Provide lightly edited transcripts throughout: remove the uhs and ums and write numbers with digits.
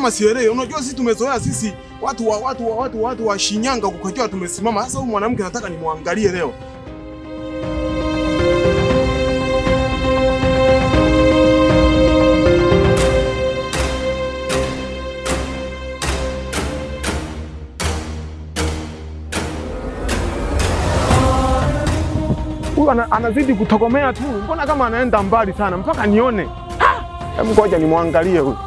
kama sielewi. Unajua sisi tumezoea sisi watu wa Shinyanga kukojoa tumesimama. Sasa huyu mwanamke nataka nimwangalie leo. Huyu anazidi kutokomea tu, mbona kama anaenda mbali sana mpaka nione. Hebu ngoja nimwangalie huyu.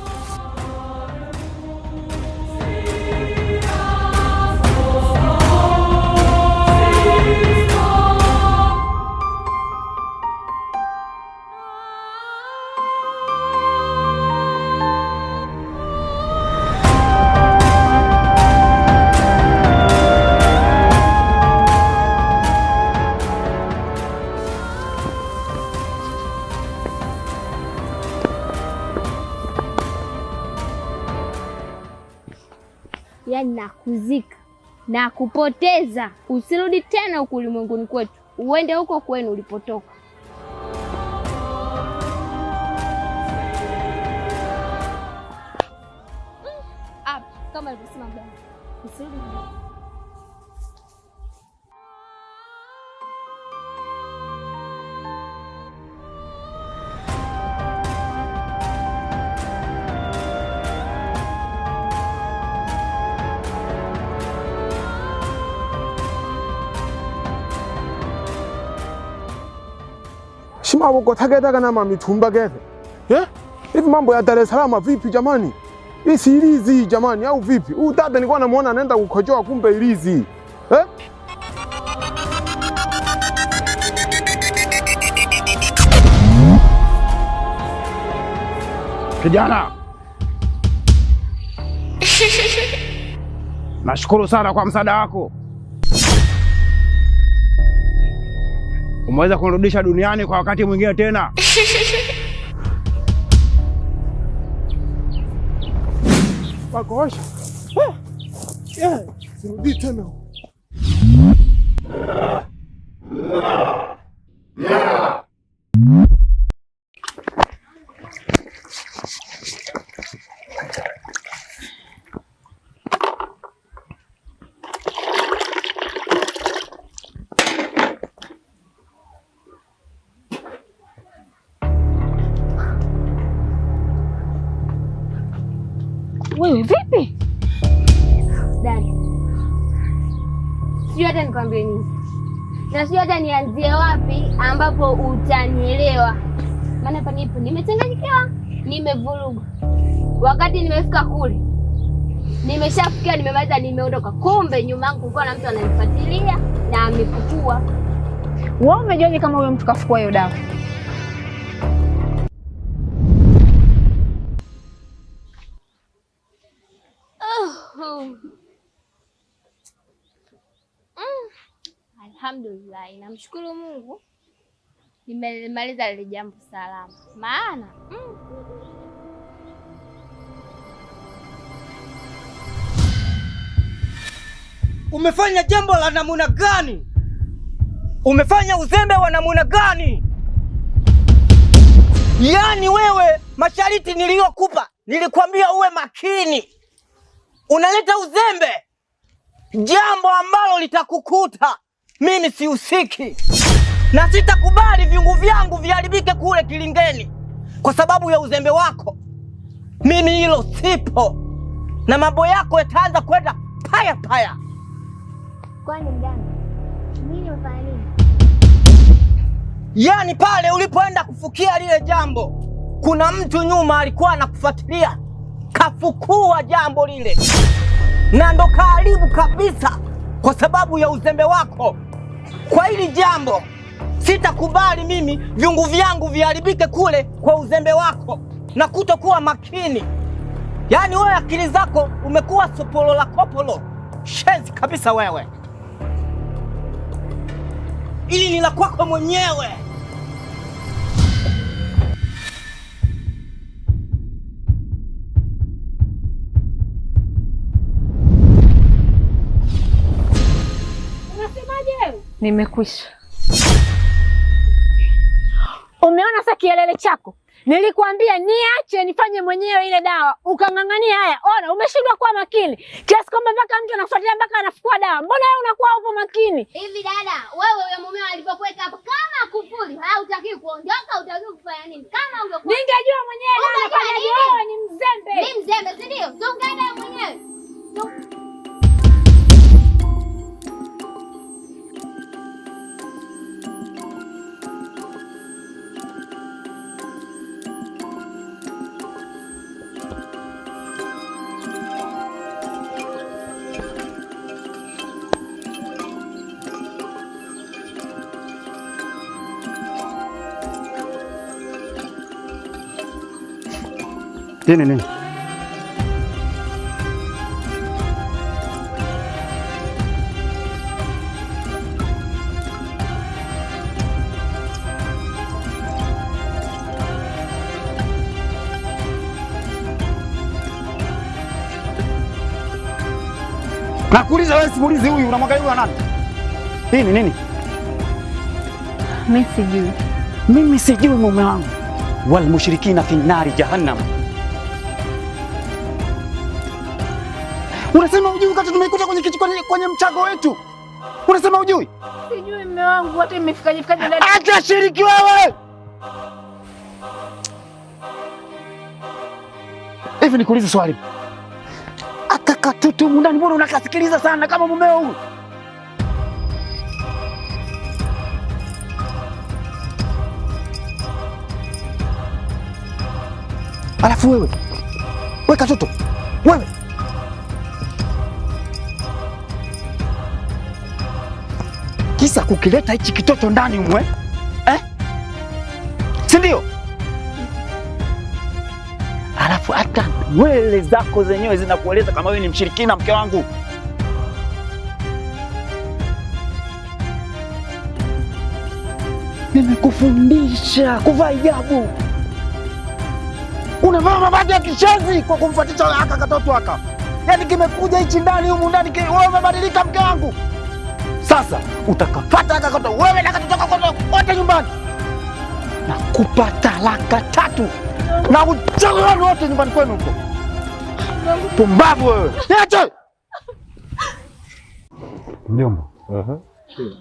Yaani nakuzika na kupoteza, usirudi tena huku ulimwenguni kwetu, uende huko kwenu ulipotoka. Hapa kama alivyosema mganga, usirudi. Shimaboko tagetaga na mamitumba gete. Eh? Hivi mambo ya Dar es Salaam vipi jamani? Hii si ilizi jamani au vipi? Huyu dada nilikuwa namuona anaenda kukojoa kumbe ilizi. Eh? Kijana, nashukuru sana kwa msaada wako. Umeweza kunirudisha duniani kwa wakati mwingine tena. Bakosha. Eh. Yeah. Sirudi tena. Wewe vipi? Dani, sijui hata nikwambie nini na sijui hata nianzie wapi ambapo utanielewa, maana hapa nipo nimechanganyikiwa, nimevurugwa. Wakati nimefika kule nimeshafikia, nimemaliza, nimeondoka, kumbe nyuma yangu kulikuwa na mtu ananifuatilia na amefukua. Wewe umejuaje kama huyo mtu kafukua hiyo dawa? Oh. Alhamdulillah, namshukuru Mungu nimemaliza lile jambo salama, maana. Umefanya jambo la namuna gani? Umefanya uzembe wa namuna gani? Yaani wewe, masharti niliyokupa nilikwambia uwe makini, unaleta uzembe, jambo ambalo litakukuta. Mimi sihusiki na sitakubali viungu vyangu viharibike kule kilingeni kwa sababu ya uzembe wako. Mimi hilo sipo, na mambo yako yataanza kwenda paya paya. Kwani mganga, mimi nimefanya nini? Yaani pale ulipoenda kufukia lile jambo, kuna mtu nyuma alikuwa anakufuatilia, kafukua jambo lile, na ndo kaharibu kabisa kwa sababu ya uzembe wako. Kwa hili jambo sitakubali mimi viungu vyangu viharibike kule kwa uzembe wako na kutokuwa makini. Yaani wewe akili zako umekuwa sopolo la kopolo, shenzi kabisa wewe. Ili ni la kwako mwenyewe. Unasemaje wewe? Nimekwisha. Umeona sasa kielele chako? Nilikwambia niache nifanye mwenyewe ile dawa, ukang'ang'ania. Haya, ona umeshindwa kuwa makini kiasi kwamba mpaka mtu anakufuatilia mpaka anafukua dawa. Mbona wewe unakuwa upo makini? Hivi dada, wewe huyo mumeo alipokuweka hapo kama kufuli, hautaki kuondoka, hutaki kufanya nini? Kama ungekuwa ningejua mwenyewe na nafanyaje. Wewe ni mzembe. Mimi mzembe, si ndio? Si ungeenda mwenyewe. Hii ni nini? Nakuuliza wewe, simulizi huyu unamwangalia huyu nani? Hii ni nini? Mimi sijui. Mimi sijui mume wangu. Wal mushrikina fi nari jahannam. Unasema hujui wakati tumeikuta kwenye kichwa kwenye mchago wetu. Unasema hujui? Sijui mume wangu, wote mmefikaje fikaje ndani. Acha shiriki wewe. Hivi nikuulize swali. Aka katoto humu ndani mbona unakasikiliza sana kama mumeo huyu? Alafu wewe. Wewe katoto. Wewe. Kisa kukileta hichi kitoto ndani umwe, eh? Si ndio? Alafu hata nywele zako zenyewe zinakueleza kama wewe ni mshirikina, mke wangu. Nimekufundisha kuvaa hijabu, unavaa mavazi ya kishenzi kwa kumfuatisha aka katoto aka. Yaani kimekuja hichi ndani humu ndani, wewe umebadilika mke wangu. Sasa utakafata aka katoto wewe na katoto kako wote nyumbani, nakupa talaka 3 na uchawi wenu wote nyumbani kwenu huko. Pumbavu wewe. Niache. Mjomba.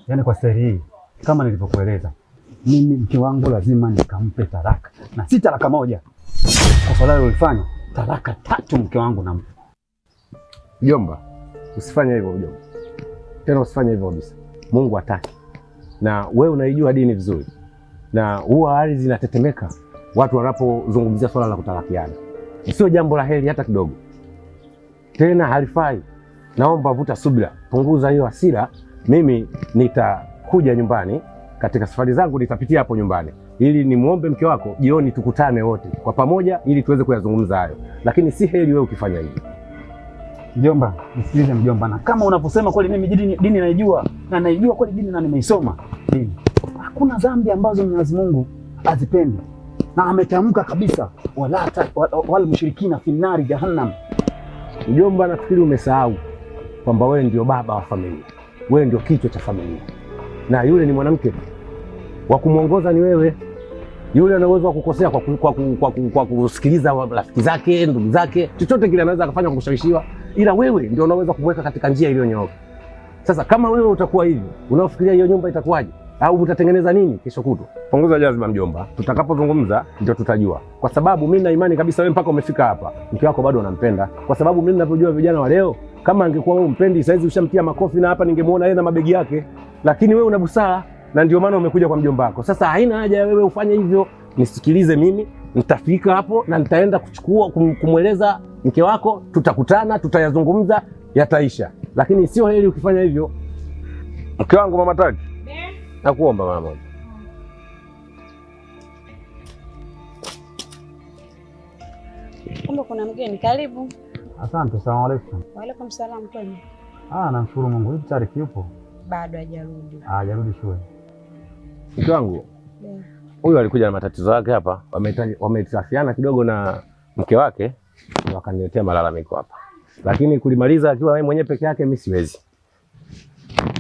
Yaani kwa seri hii kama nilivyokueleza, mimi mke wangu lazima nikampe talaka, na si talaka moja. Kwa sababu ulifanya talaka 3 mke wangu nampa. Mjomba, usifanye hivyo mjomba. Tena usifanye hivyo kabisa. Mungu hataki. Na wewe unaijua dini vizuri. Na huwa ardhi inatetemeka watu wanapozungumzia swala la kutalakiana. Sio jambo la heri hata kidogo. Tena halifai. Naomba vuta subira, punguza hiyo hasira. Mimi nitakuja nyumbani, katika safari zangu nitapitia hapo nyumbani ili nimuombe mke wako jioni tukutane wote kwa pamoja ili tuweze kuyazungumza hayo. Lakini si heri wewe ukifanya hivyo. Mjomba, nisikilize mjomba, na kama unavyosema kweli mimi dini naijua na naijua kweli dini na nimeisoma dini. Hakuna dhambi ambazo Mwenyezi Mungu azipendi. Na ametamka kabisa wala wal mushrikina fi nari jahannam. Mjomba, nafikiri umesahau kwamba wewe ndio baba wa familia. Wewe ndio kichwa cha familia. Na yule ni mwanamke. Wa kumuongoza ni wewe. Yule ana uwezo wa kukosea kwa kusikiliza rafiki zake, ndugu zake, chochote kile anaweza akafanya kwa kushawishiwa, ila wewe ndio unaweza kumweka katika njia iliyonyooka. Sasa kama wewe utakuwa hivyo, unaofikiria hiyo nyumba itakuwaje? Au utatengeneza nini kesho kutwa? Punguza jazba mjomba. Tutakapozungumza ndio tutajua. Kwa sababu mimi na imani kabisa wewe mpaka umefika hapa, mke wako bado unampenda. Kwa sababu mimi ninavyojua vijana wa leo, kama angekuwa wewe umpendi saizi ushamtia makofi na hapa ningemuona yeye na mabegi yake. Lakini wewe una busara na ndio maana umekuja kwa mjomba wako. Sasa haina haja wewe ufanye hivyo. Nisikilize mimi, nitafika hapo na nitaenda kuchukua kumweleza mke wako, tutakutana, tutayazungumza, yataisha. Lakini sio heri ukifanya hivyo. Mke wangu mama Taki. Nakuomba mama moja. Kumbe kuna mgeni, karibu. Asante, salamu alaykum. Wa alaykum salam, kwema? Ah, namshukuru Mungu. Hivi Tariki yupo? Bado hajarudi. Ah, hajarudi shule. Mke wangu. Huyu alikuja na matatizo yake hapa, wametirafiana kidogo na mke wake, wakaniletea malalamiko hapa. Lakini kulimaliza akiwa yeye mwenyewe peke yake mimi siwezi.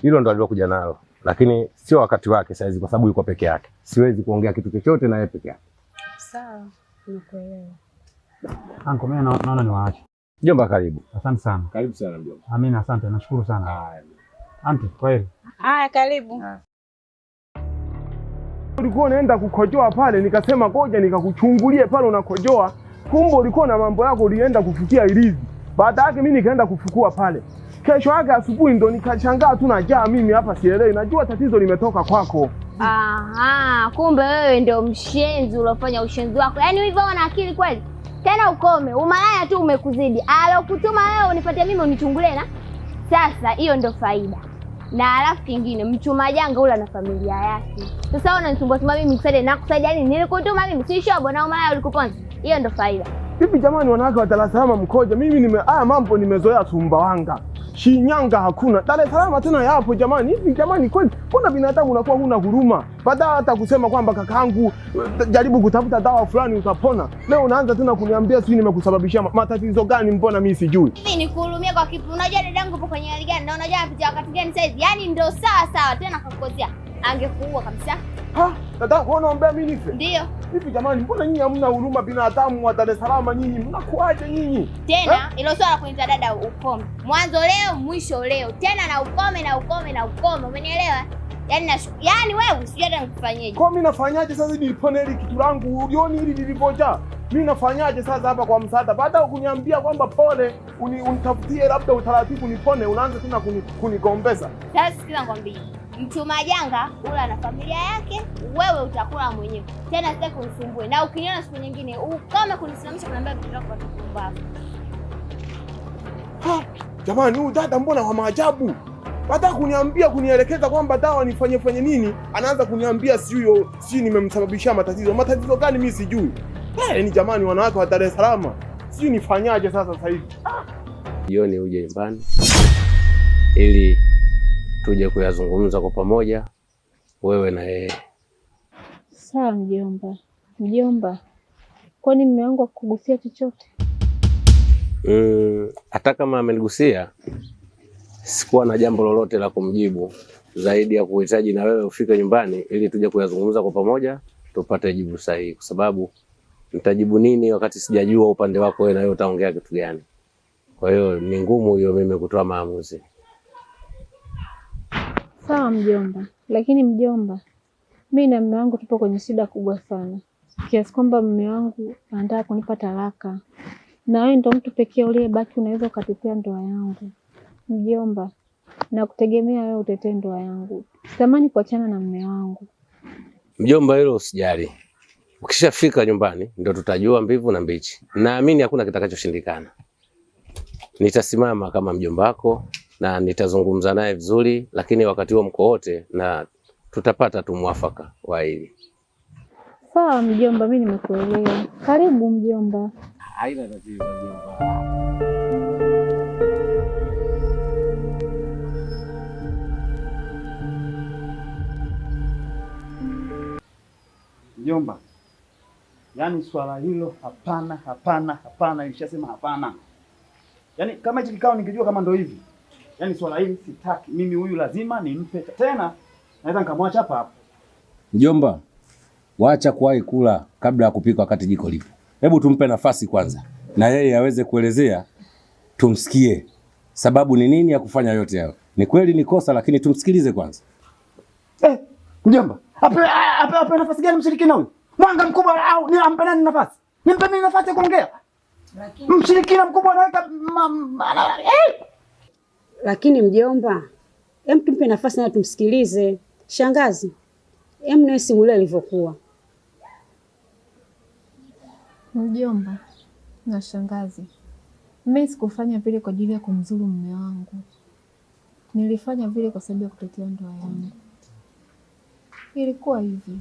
Hilo ndo alilokuja nalo. Lakini sio wakati wake saizi kwa sababu yuko peke yake. Siwezi kuongea kitu chochote na yeye peke yake. Sawa, nimekuelewa. Anko, mimi naona niwaache. Mjomba, karibu. Asante sana. Karibu sana mjomba. Amina, asante, nashukuru sana. Haya. Anti, kwaheri. Haya, karibu. Ulikuwa unaenda kukojoa pale, nikasema ngoja nikakuchungulie pale unakojoa, kumbe ulikuwa na mambo yako, ulienda kufukia ilizi. Baada yake mimi nikaenda kufukua pale. Kesho yake asubuhi ndo nikashangaa tu najaa mimi hapa sielewi, najua tatizo limetoka kwako. Aha, kumbe wewe ndio mshenzi uliofanya ushenzi wako. Yaani hivyo una akili kweli? Tena ukome, umalaya tu umekuzidi. Alokutuma wewe unifuatie mimi unichungulie na sasa, hiyo ndo faida. Na alafu kingine, mchuma janga ula na familia yake. Sasa wewe unanisumbua sumbua mimi nikusaidie na kusaidia nini? Nilikutuma mimi si shobo na umalaya ulikuponza. Hiyo ndo faida. Hivi jamani, wanawake wa Dar es Salaam mkoja? Mimi nime haya mambo nimezoea Sumbawanga, Shinyanga hakuna, Dar es Salaam tena yapo jamani. Hivi jamani, kweli mbona binadamu unakuwa huna huruma? Badala hata kusema kwamba kakaangu, jaribu kutafuta dawa fulani utapona, leo unaanza tena kuniambia sijui nimekusababishia matatizo gani, mbona mimi sijui. Hivi nikuhurumie kwa kipi? Unajua dadangu yupo kwenye hali gani na unajua anapitia wakati gani saizi? Yaani ndo sawa sawa tena kakukosea. Angekuua kabisa. Ha, dada, wewe unaombea mimi nife? Ndio. Hivi jamani, mbona nyinyi hamna huruma binadamu wa Dar es Salaam nyinyi? Mnakuaje nyinyi? Tena ilo swala kuniita dada ukome. Mwanzo leo, mwisho leo. Tena na ukome na ukome na ukome. Umenielewa? Yaani yaani wewe usijue hata nikufanyeje. Kwa mimi nafanyaje sasa ili nipone hili kitu langu? Ulioni hili lilivyoja? Mimi nafanyaje sasa hapa kwa msaada? Baada ya kuniambia kwamba pole, unitafutie labda utaratibu nipone, unaanza tena kunigombeza. Sasa sikiza nikwambie. Mchuma janga ula na familia yake, wewe utakula mwenyewe. Tena sitaki unisumbue. Na ukiniona siku nyingine ukome kunisimamisha kuniambia vitu vyako vya kipumbavu. Ha, jamani huyu dada mbona wa maajabu? Baada kuniambia kunielekeza kwamba dawa nifanye fanye nini, anaanza kuniambia sijui nimemsababishia matatizo. Matatizo gani mimi sijui. Ni jamani, wanawake wa Dar es Salaam. Sijui nifanyaje sasa hivi. Jioni uje nyumbani ili tuje kuyazungumza kwa pamoja wewe na yeye. Sawa mjomba. Mjomba, kwani mume wangu akugusia chochote? Hata kama amenigusia sikuwa na jambo lolote la kumjibu zaidi ya kuhitaji na wewe ufike nyumbani ili tuje kuyazungumza kwa pamoja tupate jibu sahihi, kwa sababu nitajibu nini wakati sijajua upande wako wewe na wewe utaongea kitu gani? Kwa hiyo ni ngumu hiyo mimi kutoa maamuzi. Sawa mjomba, lakini mjomba, mimi na mume wangu tupo kwenye shida kubwa sana kiasi kwamba mume wangu anataka kunipa talaka, na wewe ndo mtu pekee uliyebaki unaweza ukatetea ndoa yangu. Mjomba, nakutegemea wewe utetee ndoa yangu. Sitamani kuachana na mume wangu. Mjomba, hilo usijali. Ukishafika nyumbani ndio tutajua mbivu na mbichi. Naamini hakuna kitakachoshindikana. Nitasimama kama mjomba wako na nitazungumza naye vizuri, lakini wakati huo mko wote na tutapata tu mwafaka wa hili. Sawa mjomba, mimi nimekuelewa. Karibu mjomba. Haina tatizo mjomba. Mjomba, yaani swala hilo hapana, hapana, hapana, nilishasema hapana. Yaani kama hichi kikao ningejua kama ndo hivi. Yaani swala hili sitaki. Mimi huyu lazima nimpe tena, naweza nikamwacha hapa hapa. Mjomba, waacha kuwahi kula kabla ya kupika wakati jiko lipo. Hebu tumpe nafasi kwanza na yeye aweze kuelezea, tumsikie sababu ni nini ya kufanya yote hayo. Ni kweli ni kosa, lakini tumsikilize kwanza. Mjomba, ape nafasi gani mshirikina huyu? Mwanga mkubwa au ni ampe nani nafasi? Nimpe mimi nafasi ya kuongea? Mshirikina mkubwa anaweka Lakini mjomba, hem tumpe nafasi na tumsikilize. Shangazi, hem nawe simulia ilivyokuwa. Mjomba na shangazi, mimi sikufanya vile kwa ajili ya kumzuru mume wangu. Nilifanya vile kwa sababu ya kutetea ndoa yangu. Ilikuwa hivi.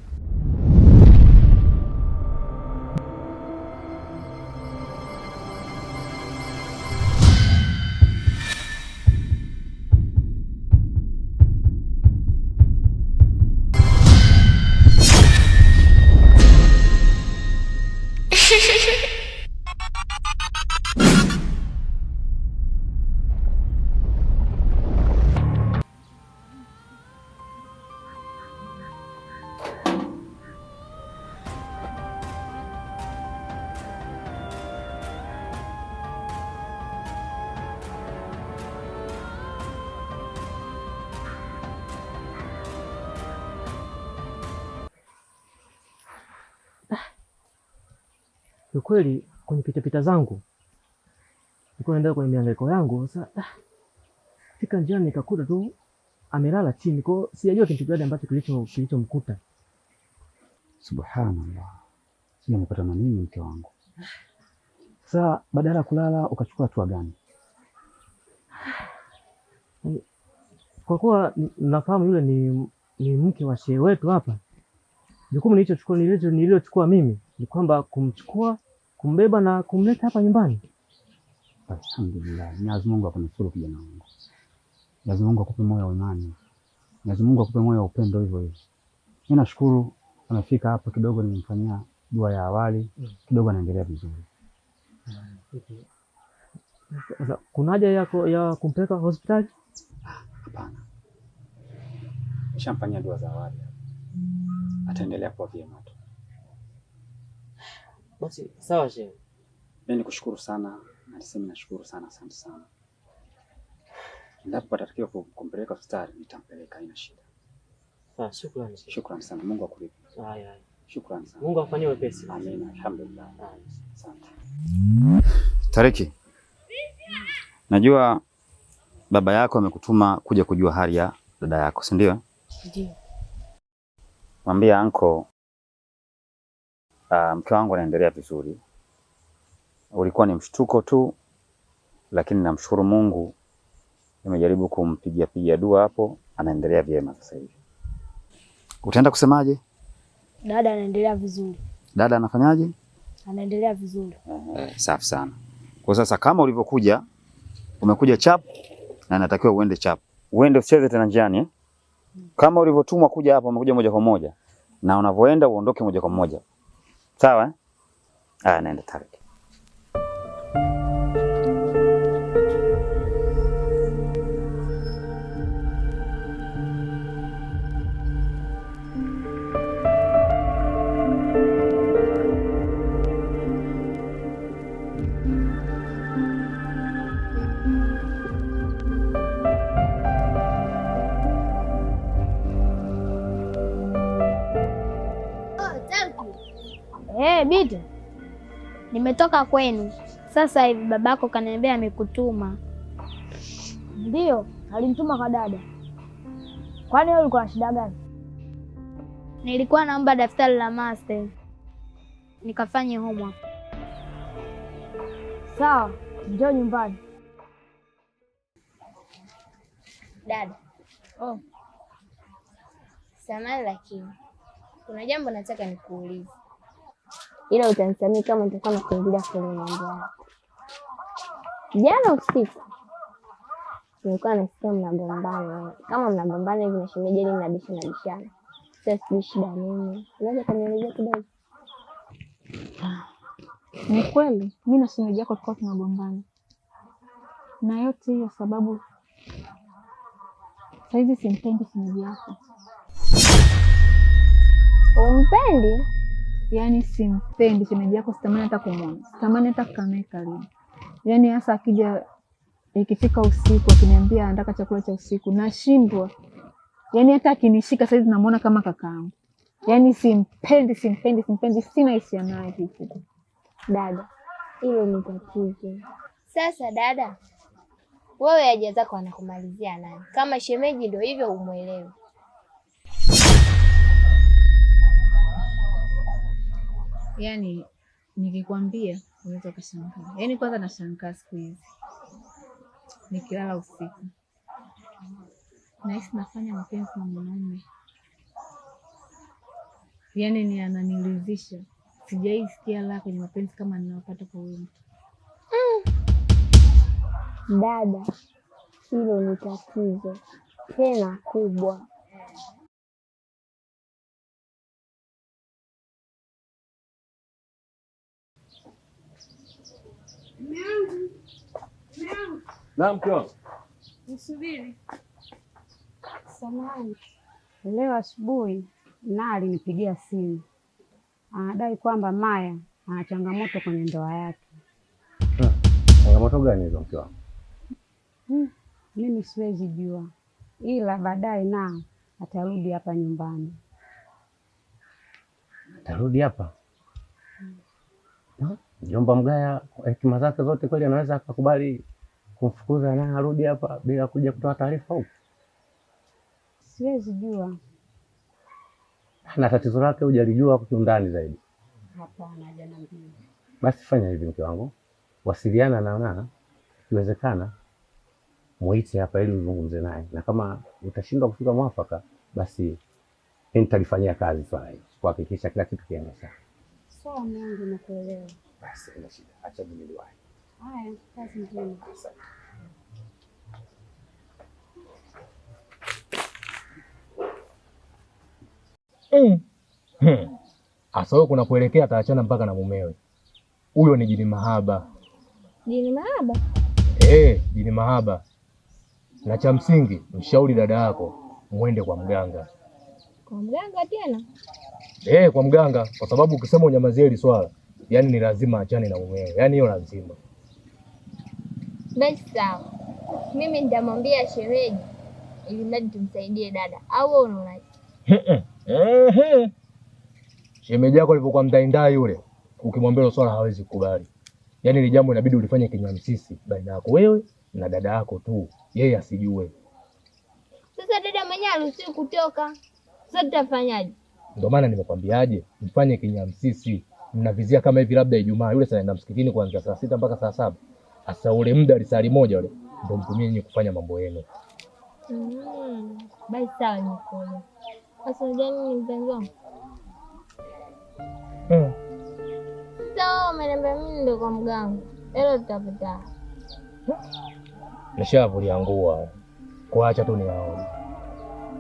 Kiukweli kwenye pitapita zangu nilikuwa naenda kwenye mihangaiko yangu. Sasa fika njiani nikakuta tu amelala chini, kwa hiyo sijajua kitu gani ambacho kilichomkuta. Subhanallah. Sio amepata na nini mke wangu? Sasa badala ya kulala ukachukua hatua gani? Kwa kuwa nafahamu yule ni mke wa shehe wetu hapa, jukumu nililochukua mimi ni kwamba kumchukua, kumbeba na kumleta hapa nyumbani. Alhamdulillah. Mwenyezi Mungu akunusuru kijana wangu. Mwenyezi Mungu akupe moyo wa imani. Mwenyezi Mungu akupe moyo wa upendo hivyo hivyo. Mimi nashukuru amefika hapa kidogo, nimemfanyia dua ya awali kidogo, anaendelea vizuri. Sasa kuna haja ya kumpeleka hospitali? Hapana. Nishamfanyia dua za awali hapa. Ataendelea kuwa vyema tu. Basi sawa shehe. Mimi nikushukuru sana, na niseme nashukuru sana, asante sana. Endapo patatakiwa kumpeleka hospitali nitampeleka, haina shida. Sawa, shukrani. Shukrani sana, Mungu akulipe. Haya. Shukrani sana. Mungu afanyie wepesi. Amina, alhamdulillah. Asante. Tariki, najua baba yako amekutuma kuja kujua hali ya dada yako, si ndio? Ndio. Mwambie anko mke wangu anaendelea vizuri. Ulikuwa ni mshtuko tu, lakini namshukuru Mungu, nimejaribu kumpigia pigia dua hapo, anaendelea vyema sasa hivi. Utaenda kusemaje? Dada anaendelea vizuri. Dada anafanyaje? Anaendelea vizuri. Safi sana. Kwa sasa kama ulivyokuja, umekuja chap na natakiwa uende chap. Uende usicheze tena njiani eh? Kama ulivyotumwa kuja hapa, umekuja moja kwa moja na unavoenda uondoke moja kwa moja. Sawa eh? Ah, naenda Tariki. Hey, Bito, nimetoka kwenu sasa hivi, babako kaniambia amekutuma. Ndio, alinituma kwa dada. Kwani wewe ulikuwa na shida gani? Nilikuwa naomba daftari la master nikafanye homework. Sawa, njoo nyumbani. Dada. Oh. Samahani lakini kuna jambo nataka nikuulize. Ila utanisamii kama nitakuwa nakuingilia kwenye mambo yako. Jana usiku nilikuwa nasikia mnagombana. Kama mnagombana hivi na shemeji yenu mnabishana. Sasa sijui shida nini. Unaweza kunielezea kidogo? Ni kweli mimi na shemeji yako tulikuwa tunagombana. Na yote hiyo sababu saizi simpendi shemeji yako. Umpendi? Yaani simpendi shemeji yako, sitamani hata kumuona, sitamani hata kukaa naye karibu. Yaani hasa akija ikifika usiku akiniambia anataka chakula cha usiku nashindwa. Yaani hata akinishika saizi namuona kama kakaangu. Yaani simpendi, simpendi, simpendi, sina hisia naye kifupi. Dada, hilo ni tatizo. Sasa dada, wewe haja zako anakumalizia nani? Kama shemeji ndio hivyo umuelewe. Yaani nikikwambia unaweza ukashangaa. Yaani kwanza nashangaa siku hizi nikilala usiku nahisi nafanya mapenzi na mwanaume, yaani ni ananiridhisha. Sijaisikia raha kwenye mapenzi kama ninayopata kwa huyo mtu. Dada, hilo ni tatizo tena kubwa. Naam, mke wangu. Nisubiri. Samahani. Leo asubuhi na alinipigia simu. Anadai kwamba Maya ana changamoto kwenye ndoa yake. Changamoto gani hizo mke wangu? Mimi siwezi jua. Ila baadaye na atarudi hapa nyumbani. Atarudi hapa? Mjomba Mgaya hekima zake zote kweli anaweza akakubali kumfukuza naye arudi hapa bila kuja kutoa taarifa huko? Siwezi jua. Na tatizo lake hujalijua kiundani zaidi. Hapana, hajaniambia. Basi fanya hivi mke wangu, wasiliana na ikiwezekana muite hapa ili uzungumze naye, na kama utashindwa kufika mwafaka, basi mimi nitalifanyia kazi swala hili kuhakikisha kila kitu kiende sawa. Sawa mume wangu, nakuelewa. Basi haina shida, acha mimi niwahi. Haya, kazi njema. Asante. Asa wewe kuna kuelekea ataachana mpaka na mumewe. Huyo ni jini mahaba. Jini mahaba? Jini mahaba. Na cha msingi mshauri dada yako muende kwa mganga. Kwa mganga tena? Kwa mganga, kwa sababu ukisema unyamazie hili swala, yani ni lazima achane na mumewe. Yani hiyo lazima. Basi sawa, mimi nitamwambia shemeji ili mradi tumsaidie dada, au wewe unaonaje? Ehe. Shemeji yako alivyokuwa mtaindai yule, ukimwambia hilo swala hawezi kukubali. Yaani ile jambo inabidi ulifanye kinywa msisi baina yako wewe na dada yako tu, yeye asijue. Sasa dada mwenyewe haruhusiwi kutoka, sasa tutafanyaje? Ndio maana nimekwambiaje, mfanye kinyamsisi. Mnavizia kama hivi, labda Ijumaa yule sasa anaenda msikitini kuanzia saa 6 mpaka saa 7. Sasa ule muda lisali moja ule ndio mtumie nyinyi kufanya mambo yenu. Basi sawa, nikuona. Sasa unajua nini mpenzi wangu? Sasa umeniambia mimi ndio kwa mganga, hilo tutapata. Nishavulia nguo. Kuacha tu niaone.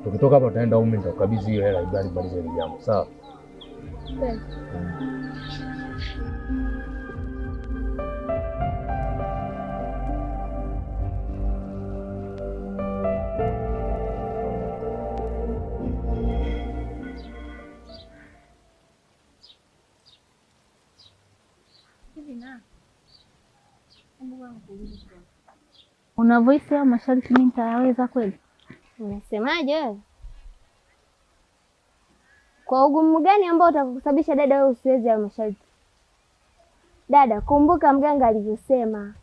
Tukitoka hapa tutaenda umi, nitakukabidhi ile hela ibali malize ile jambo. Sawa? Basi. Una voice au masharti mimi nitayaweza kweli? Unasemaje wewe? Kwa ugumu gani ambao utakusababisha dada wewe usiweze hayo masharti? Dada, kumbuka mganga alivyosema.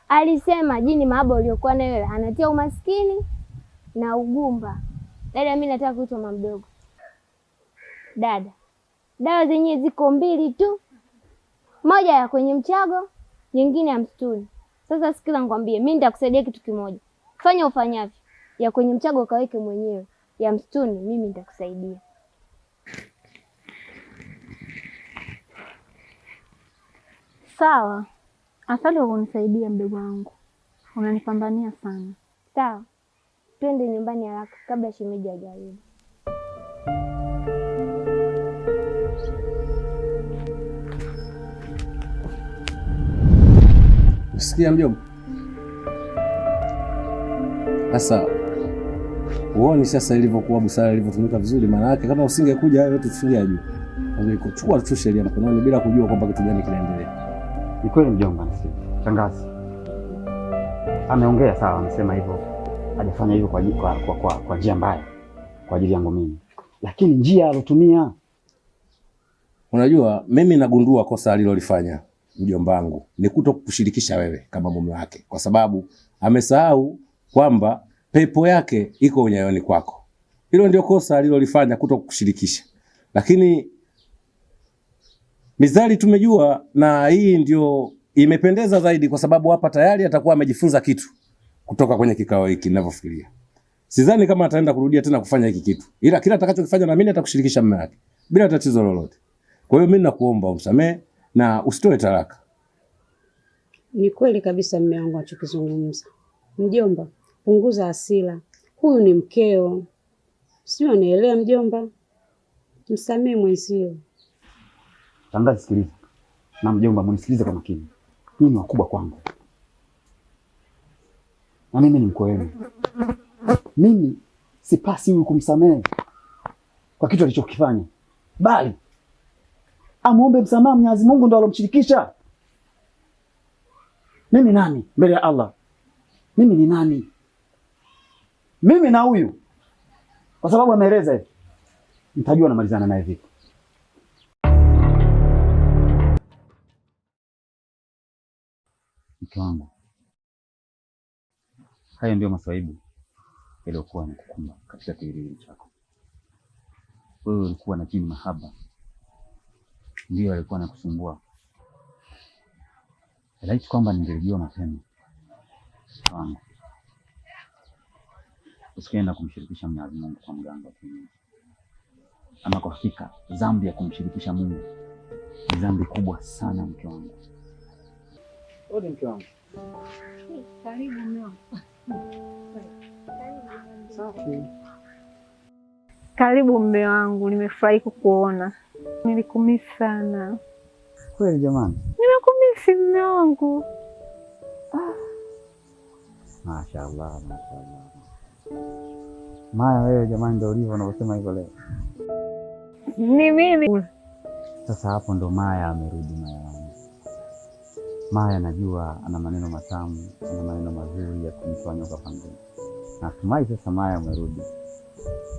Alisema jini mahaba uliokuwa nayo wewe anatia umaskini na ugumba. Dada, mimi nataka kuitwa mama mdogo. Dada, dawa zenyewe ziko mbili tu, moja ya kwenye mchago, nyingine ya msituni. Sasa sikiza nikwambie, mimi nitakusaidia kitu kimoja. Fanya ufanyavyo, ya kwenye mchago kaweke mwenyewe, ya msituni mimi nitakusaidia. Sawa, asante kwa kunisaidia mdogo wangu, unanipambania sana. Sawa, twende nyumbani haraka kabla shemeji hajarudi. Sikia mjomba. Sasa uone sasa ilivyokuwa busara ilivyotumika vizuri, maana yake kama usingekuja hayo yote tusingejua. Ungekuchukua tu sheria mkononi bila kujua kwamba kitu gani kinaendelea. Ni kweli mjomba, nasikia. Shangazi ameongea sawa, amesema hivyo, hajafanya hivyo kwa njia mbaya kwa ajili yangu mimi, lakini njia alotumia. Unajua, mimi nagundua kosa alilolifanya mjomba wangu ni kuto kushirikisha wewe kama mume wake, kwa sababu amesahau kwamba pepo yake iko unyayoni kwako. Hilo ndio kosa alilolifanya, kuto kushirikisha. Lakini mizali tumejua, na hii ndio imependeza zaidi, kwa sababu hapa tayari atakuwa amejifunza kitu kutoka kwenye kikao hiki. Ninavyofikiria, sidhani kama ataenda kurudia tena kufanya hiki kitu, ila kila atakachokifanya naamini atakushirikisha mume wake bila tatizo lolote. Kwa hiyo mimi nakuomba umsamee na usitoe talaka. Ni kweli kabisa mume wangu anachokizungumza. Mjomba, punguza hasira. Huyu ni mkeo. Sio, anaelewa mjomba. Msamee mwenzio. Shangazi, sikiliza. Na mjomba, mnisikilize kwa makini. Nyinyi ni wakubwa kwangu. Na mimi ni mkwe wenu. Mimi sipasi huyu kumsamehe kwa kitu alichokifanya, bali amuombe msamaha Mwenyezi Mungu, ndo alomshirikisha. Mimi nani mbele ya Allah? Mimi ni nani? Mimi na huyu, kwa sababu ameeleza hivi, nitajua namalizana naye vipi. Mke wangu, hayo ndio masaibu yaliyokuwa yanakukumba katika kiwiliwili chako. Wewe ulikuwa na jini mahaba, ndiyo alikuwa anakusumbua. Laiti kwamba ningelijua mapema, mke wangu, usienda kumshirikisha Mwenyezi Mungu kwa mganga wa kienyeji. Ama kwa hakika dhambi ya kumshirikisha Mungu ni dhambi kubwa sana, mke wangu. Odi mke wangu. Karibu mume wangu. Safi. Karibu mume wangu, nimefurahi kukuona. Nilikumisi sana. Kweli jamani? Nimekumisi mume wangu. Mashaallah, mashaallah. Maya wewe jamani ndio ulivyo unavyosema hivyo leo. Ni mimi. Sasa hapo ndo Maya amerudi, Maya wangu. Maya najua ana maneno matamu, ana maneno mazuri ya kumtoa nyoka pangoni. Natumai sasa Maya umerudi.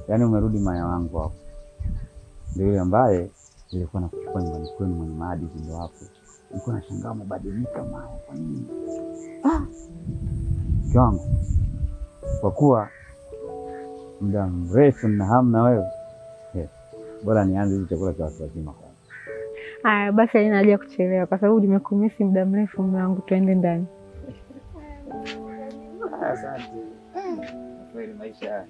Yaani umerudi Maya wangu hapo. Ndio yule ambaye nilikuwa nakuchukua nyumbani kwenu mwenye maadili ndio hapo. Nilikuwa nashangaa umebadilika Maya, kwa nini? Mke wangu, kwa kuwa muda mrefu nina hamu na wewe. Yes. Bora nianze hichi chakula cha watu wazima kwanza. Haya basi, haina haja kuchelewa kwa sababu nimekumisi muda mrefu mume wangu, tuende ndani. Asante. Kweli maisha.